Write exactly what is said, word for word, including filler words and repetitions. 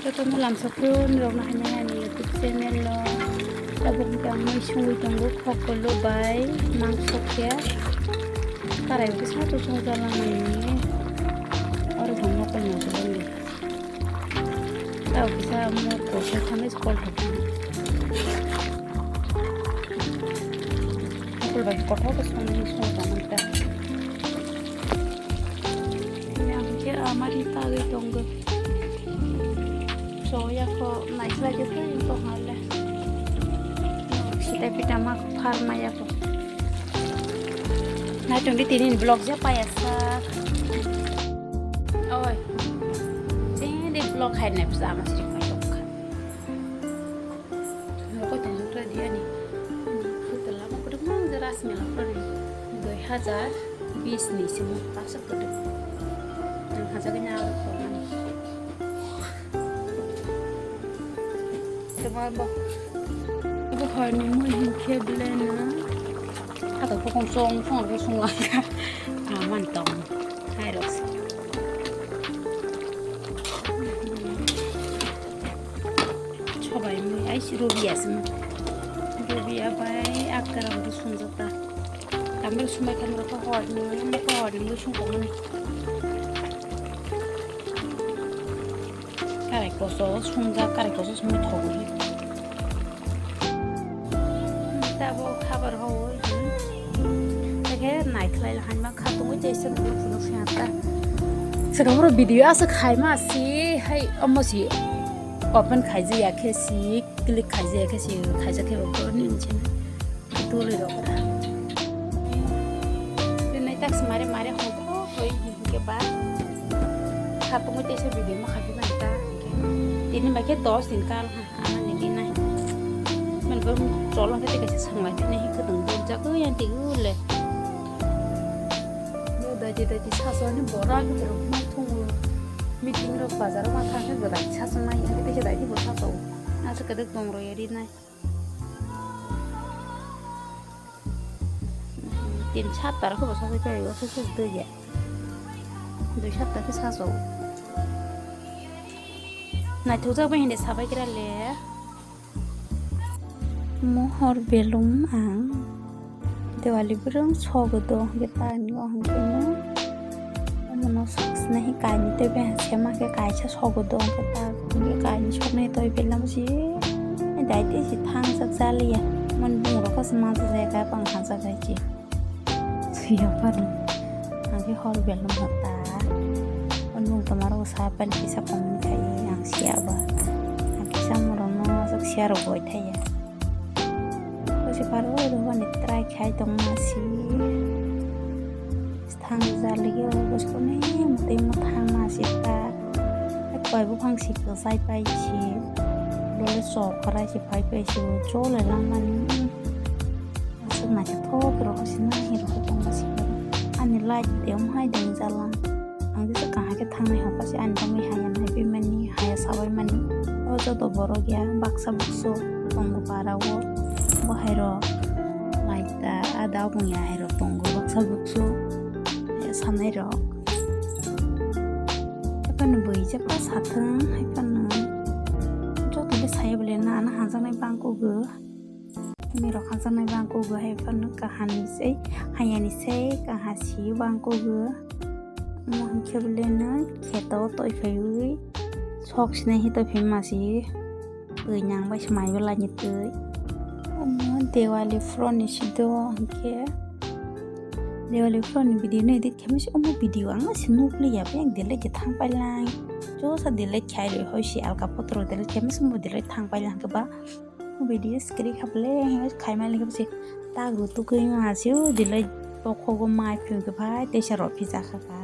Jotono lamsok phuru nirokno haino ani YouTube channel o. Tabuk hwnkhe ang mui songwi tongo, khokolo bai mangso khe. Karai hwnkhe sato songjalang ani. Oro thang nokol nangkukgo. Tabuk kisa mo kosai thanai kol thok. Nokol bai kothok khe songwi songjalang ta. Yang khe amari tagwi tongo. So yako naikhlai khe phai tong hale. Sita pita ma phar ma yako. Na tong di tini vlog ja payasa. Oi. Tini vlog hai ne psa ma sri ma tok. Ko tong tok di ani. Ko tela ma ko mang ja ras mela ko ni. Doi hajar bis ni simo pasa ko. Ang hajar ni aro ko. Tama bo. Bo horni mui hinkhe belai no. Hato bokong chong chong rw sung langkha. Aman tong. Hai rok se. Sobai mui ai si rubi asmo. Rubi abai akkaram bo sungjata. Tamil sumai khan rok horni, horni mui sung tong mani. Karai koso sungjak, karai koso songwi thogwi. Tabo khabar hawi. Tei khe naikhlai hai ma kha tongwi tei se phunuk phunuk se hata. Saka bro video aswk khai ma si hai omo si open khaijaya khe si click khaijaya khe si khaijak khe bo ni nchini. Tuli rok ra. Tini tak semari mari hongkro hoi hingke ba. Khatungwi teisa video ma khapi mani ta hingke. Tini bai khe dos din kal ha, ama ni dinai. Men bo cholo khe tei kaisa sanglai tini hingke tong bujak oi yang tigi ule. Bo daji daji saso ni bora khe rok ma thungo. Meeting rok bazar ma thang khe bo daji saso nai hingke teisa daji bo saso. Asa kedek tong roi ri nai. Tin sapta rok khe bo sajai khe o se se dui ya. Dui sapta khe sajo. Naithokjak bai hinde sabai kira le. Mohor belum ang. Diwali bwrwng sogo do hwnkhe ta hinwi o hwnkhe no omono soksinai kainwi tei bai sema khe kaisa sogo do hwnkhe ta hwnkhe kainwi soknai tei belamo se dai tei se thangjak jaliya mon bumung rok se mansa jaya kha bang hansa gai se suya parno hwnkhe hor belamo ta on bumung toma rok sa pen kisa comment khai ang siya ba ang kisa morok no sok siya rok goi thaya. Bwswk pharo rwmani try khai tongma si. Thang jaliyo bwswkni mwtwi mwthang ma si ta. Koi buphang si kwchai pai si. Bole chokra si phai pai si chole langmani. Aswk naithothok rw si nai rw tongma si. Ani light de um hai de jalang. Ang jesa kaham khe thangnai hokha se ani bagwi haya naiwi mani, haya sabai mani. O joto borok ya baksa buksu tongo para o. Bo hai rok laita ada bung ya hai rok tongo baksa buksu. Haya sanai rok. Haphano bui je pa sathwng haphano joto le saya bole na ano hanjaknai bangkuk o. Mirok hanjaknai bangkuk o hai phano kahani sei hayani sei kaha si bangkuk o. Omo hinkhe bole no kheto toi phaiwi sok sinai hi toi phai ma si twi nang bai se mai belai ni twi. Omo Diwali phuru ni si do hinkhe Diwali phuru ni video no edit khe masi omo video ang se nukliya bai ang delete khe thang pai lang. Josa delete khai rwi hoi si alka photo rok delete khe masi omo delete thang pai lang khe ba. Video skri khaple hinwi khaima le khe bwse tagru tugui ma asio dilai bokhogo mai phiyokhe phai teisa rok phija kha kha.